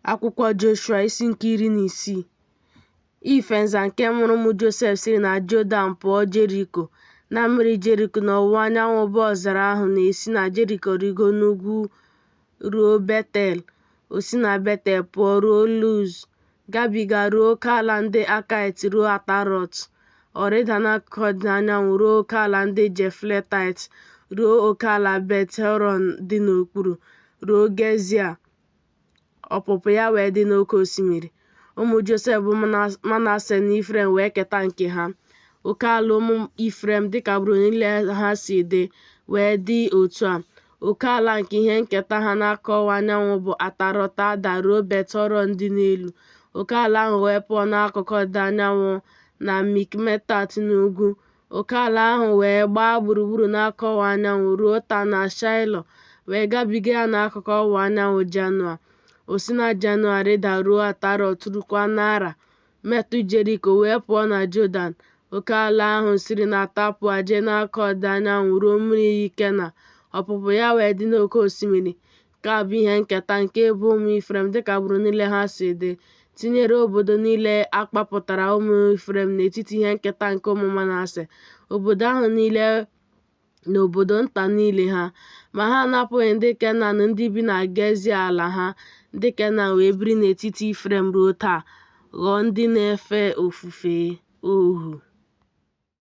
Akwụkwọ Joshua isi nke 16. Ife nza nke mụrụ ụmụ Josef siri na Jọdan pụọ Jeriko, na mmiri Jeriko n'ọwụwa anyanwụ bụ ọzara ahụ na-esi na Jeriko rịgo n'ugwu ruo Betel. O si na Betel pụọ ruo Luz, gabiga ruo oke ala ndị Akaịt ruo Atarọt. Ọ rịda n'akụkụ ọdịda anyanwụ ruo oke ala ndị Jefletaịt, ruo oke ala Bet-horọn dị n'okpuru, ruo Gezia. Ọpụpụ ya wee dị n'oke osimiri. Ụmụ Josef bụ Manase na Ifrem wee keta nke ha. Oke ala ụmụ Ifrem dịka agbụrụ niile ha si dị wee dị otu a. Oke ala nke ihe nketa ha n'akụkụ ọwụwa anyanwụ bụ Atarọt-ada ruo Bet-horọn dị n'elu. Oke ala ahụ wee pụọ n'akụkụ ọdịda anyanwụ na Mikmetat n'ugwu. Oke ala ahụ wee gbaa gburugburu n'akụkụ ọwụwa anyanwụ ruo Taanat-Shaịlo, wee gabiga ya n'akụkụ ọwụwa anyanwụ Janoa. O si na Janoa rịda ruo Atarọt rukwa Naara, metụ Jeriko wee pụọ na Jọdan. Oke ala ahụ siri na Tapua jee n'akụkụ ọdịda anyanwụ ruo mmiri iyi Kena, ọpụpụ ya wee dị n'oke osimiri. Nke a bụ ihe nketa nke ebo ụmụ Ifrem dịka agbụrụ niile ha si dị, tinyere obodo niile a kpapụtara ụmụ Ifrem n'etiti ihe nketa nke ụmụ Manase, obodo ahụ niile na obodo nta niile ha. Ma ha anapụghị ndị Kenan ndị bi na Gezia ala ha. Ndị Kenan wee biri n'etiti Ifrem ruo taa, ghọọ ndị na-efe ofufe ohu.